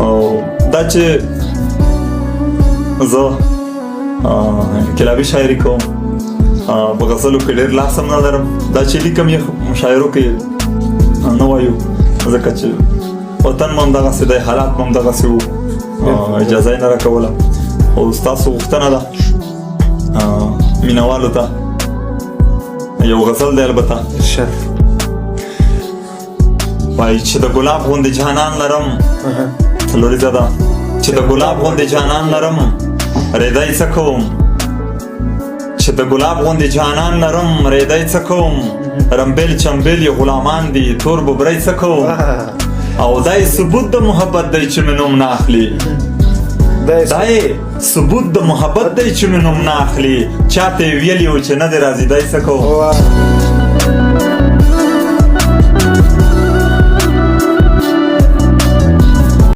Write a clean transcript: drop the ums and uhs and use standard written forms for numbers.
او دا چې زه انقلابي شاعري کوم، په غزلو کې ډېر لاس هم نه لرم. دا چې لیکم یې مشاعرو کې نه وایو، ځکه چې وطن مو همدغسې دی، حالات مو همدغسې وو، اجازه یې نه راکوله. خو ستاسو غوښتنه ده مینهوالو ته یو غزل دی البته. ارشاد. وایي چې د ګلاب غوندې جانان لرم، څلوریزه ده، چې د ګلاب غوندې جانان لرم ریدی څه کوم، چې د ګلاب غوندې جانان لرم ریدی څه کوم، رمبیل چمبیل یې غلامان دي تور ببری څه کوم، او دا یې ثبوت د محبت دی چې مې نوم نه اخلي، دا یې ثبوت د محبت دی چې مې نوم نه اخلي، چاته یې ویلي و چې نه دی راځي دی څه کوم.